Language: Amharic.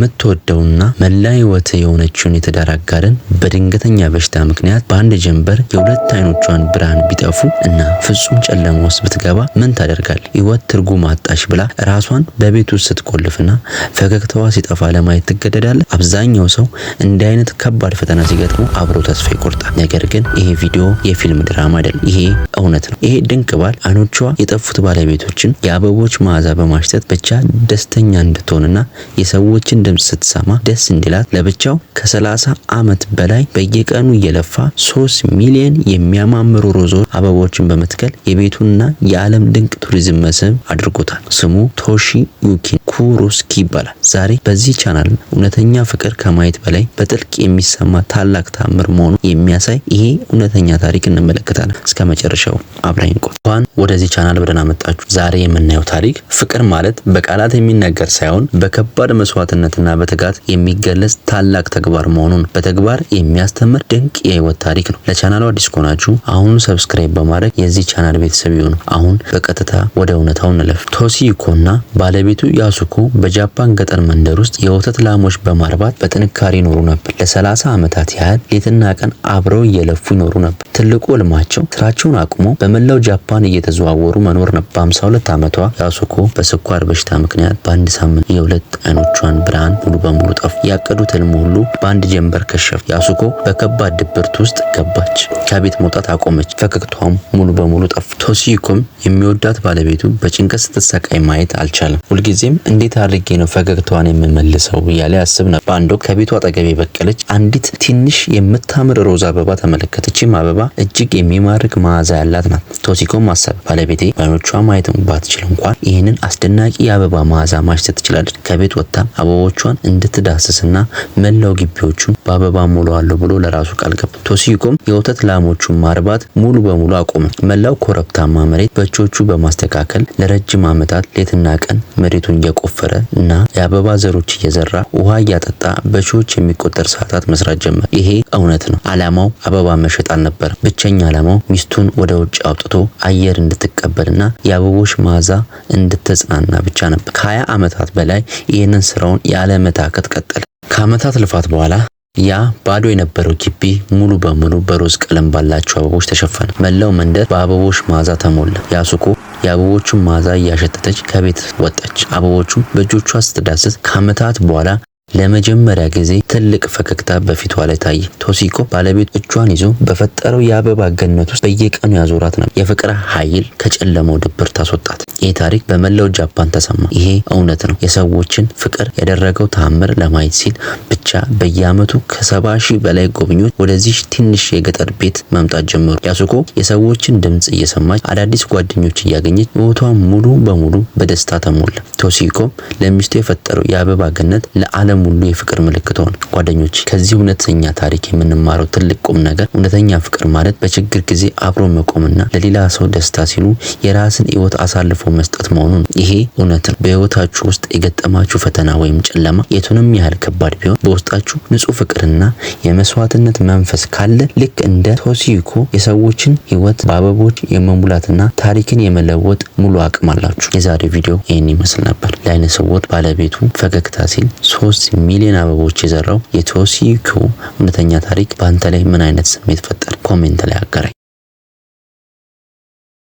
የምትወደውና መላ ህይወት የሆነችውን የትዳር አጋርን በድንገተኛ በሽታ ምክንያት በአንድ ጀንበር የሁለት አይኖቿን ብርሃን ቢጠፉ እና ፍጹም ጨለማ ውስጥ ብትገባ ምን ታደርጋለህ? ህይወት ትርጉም አጣሽ ብላ ራሷን በቤት ውስጥ ስትቆልፍና ፈገግታዋ ሲጠፋ ለማየት ትገደዳለህ? አብዛኛው ሰው እንዲህ አይነት ከባድ ፈተና ሲገጥመው አብሮ ተስፋ ይቆርጣል። ነገር ግን ይሄ ቪዲዮ የፊልም ድራማ አይደለም። ይሄ እውነት ነው። ይሄ ድንቅ ባል አይኖቿ የጠፉት ባለቤቶችን የአበቦች መዓዛ በማሽተት ብቻ ደስተኛ እንድትሆንና የሰዎችን ድምፅ ስትሰማ ደስ እንዲላት ለብቻው ከ30 ዓመት በላይ በየቀኑ እየለፋ 3 ሚሊዮን የሚያማምሩ ሮዝ አበቦችን በመትከል የቤቱና የዓለም ድንቅ ቱሪዝም መስህብ አድርጎታል። ስሙ ቶሺዩኪ ኩሮስኪ ይባላል። ዛሬ በዚህ ቻናል እውነተኛ ፍቅር ከማየት በላይ በጥልቅ የሚሰማ ታላቅ ታምር መሆኑን የሚያሳይ ይሄ እውነተኛ ታሪክ እንመለከታለን። እስከ መጨረሻው አብራኝ ቆዩ። እንኳን ወደዚህ ቻናል በደህና መጣችሁ። ዛሬ የምናየው ታሪክ ፍቅር ማለት በቃላት የሚነገር ሳይሆን በከባድ መስዋዕትነትና በትጋት የሚገለጽ ታላቅ ተግባር መሆኑን በተግባር የሚያስተምር ድንቅ የህይወት ታሪክ ነው። ለቻናሉ አዲስ ከሆናችሁ አሁኑ subscribe በማድረግ የዚህ ቻናል ቤተሰብ ይሁኑ። አሁን በቀጥታ ወደ እውነታው እንለፍ። ቶሲኮና ባለቤቱ ያሱኮ በጃፓን ገጠር መንደር ውስጥ የወተት ላሞች በማርባት በጥንካሬ ይኖሩ ነበር። ለ30 ዓመታት ያህል ሌትና ቀን አብረው እየለፉ ይኖሩ ነበር። ትልቁ ህልማቸው ስራቸውን አቁሞ በመላው ጃፓን እየተዘዋወሩ መኖር ነበር። በ52 ዓመቷ ያሱኮ በስኳር በሽታ ምክንያት በአንድ ሳምንት የሁለት አይኖቿን ብርሃን ሙሉ በሙሉ ጠፉ። ያቀዱት ህልም ሁሉ በአንድ ጀንበር ከሸፈ። ያሱኮ በከባድ ድብርት ውስጥ ገባች። ከቤት መውጣት አቆመች። ፈገግታዋም ሙሉ በሙሉ ጠፋ። ቶሲኮም የሚወዳት ባለቤቱ በጭንቀት ስትሰቃይ ማየት አልቻለም። ሁልጊዜም እንዴት አድርጌ ነው ፈገግታዋን የምመልሰው እያለ ያስብ ነበር። በአንድ ወቅት ከቤቱ አጠገብ የበቀለች አንዲት ትንሽ የምታምር ሮዝ አበባ ተመለከተች። ይህችም አበባ እጅግ የሚማርክ መዓዛ ያላት ናት። ቶሲኮም አሰበ፣ ባለቤቴ በአይኖቿ ማየት ባትችል እንኳን ይህንን አስደናቂ የአበባ መዓዛ ማሽተት ትችላለች። ከቤት ወጥታ አበቦቿን እንድትዳስስና መላው ግቢዎቹን በአበባ ሞላዋለሁ ብሎ ለራሱ ቃል ገባ። ቶሲኮም የወተት ላሞቹን ማርባት ሙሉ በሙሉ አቆመ። መላው ኮረብታማ መሬት በእጆቹ በማስተካከል ለረጅም ዓመታት ሌትና ቀን መሬቱን እየቆፈረ እና የአበባ ዘሮች እየዘራ ውሃ እያጠጣ በሺዎች የሚቆጠር ሰዓታት መስራት ጀመረ። ይሄ እውነት ነው። ዓላማው አበባ መሸጥ አልነበረም። ብቸኛ ዓላማው ሚስቱን ወደ ውጭ አውጥቶ አየር እንድትቀበልና የአበቦች መዓዛ እንድትጽናና ብቻ ነበር። ከ20 ዓመታት በላይ ይህንን ስራውን ያለመታከት ቀጠለ። ከዓመታት ልፋት በኋላ ያ ባዶ የነበረው ግቢ ሙሉ በሙሉ በሮዝ ቀለም ባላቸው አበቦች ተሸፈነ። መላው መንደር በአበቦች መዓዛ ተሞላ። ያሱኮ የአበቦቹን መዓዛ እያሸተተች ከቤት ወጣች። አበቦቹን በእጆቿ ስትዳስስ ከዓመታት በኋላ ለመጀመሪያ ጊዜ ትልቅ ፈገግታ በፊቷ ላይ ታየ። ቶሲኮ ባለቤቱ እጇን ይዞ በፈጠረው የአበባ ገነት ውስጥ በየቀኑ ያዞራት ነበር። የፍቅር ኃይል ከጨለማው ድብርት አስወጣት። ይህ ታሪክ በመላው ጃፓን ተሰማ። ይሄ እውነት ነው። የሰዎችን ፍቅር ያደረገው ተአምር ለማየት ሲል ብቻ በየዓመቱ ከ70,000 በላይ ጎብኚዎች ወደዚህ ትንሽ የገጠር ቤት መምጣት ጀመሩ። ያሱኮ የሰዎችን ድምጽ እየሰማች አዳዲስ ጓደኞች እያገኘች ሕይወቷ ሙሉ በሙሉ በደስታ ተሞላ። ቶሲኮ ለሚስቱ የፈጠረው የአበባ ገነት ለዓለም ሁሉ የፍቅር ምልክት ሆነ። ጓደኞች፣ ከዚህ እውነተኛ ታሪክ የምንማረው ትልቅ ቁም ነገር እውነተኛ ፍቅር ማለት በችግር ጊዜ አብሮ መቆምና ለሌላ ሰው ደስታ ሲሉ የራስን ሕይወት አሳልፎ መስጠት መሆኑን። ይሄ እውነት ነው። በሕይወታችሁ ውስጥ የገጠማችሁ ፈተና ወይም ጨለማ የቱንም ያህል ከባድ ቢሆን በውስጣችሁ ንጹህ ፍቅርና የመስዋዕትነት መንፈስ ካለ ልክ እንደ ቶሲኮ የሰዎችን ሕይወት በአበቦች የመሙላትና ታሪክን የመለወጥ ሙሉ አቅም አላችሁ። የዛሬው ቪዲዮ ይህን ይመስል ነበር። ለአይነ ስውር ባለቤቱ ፈገግታ ሲል 3 ሚሊዮን አበቦች የዘራው የቶሲኮ እውነተኛ ታሪክ በአንተ ላይ ምን አይነት ስሜት ፈጠረ? comment ላይ አጋራኝ።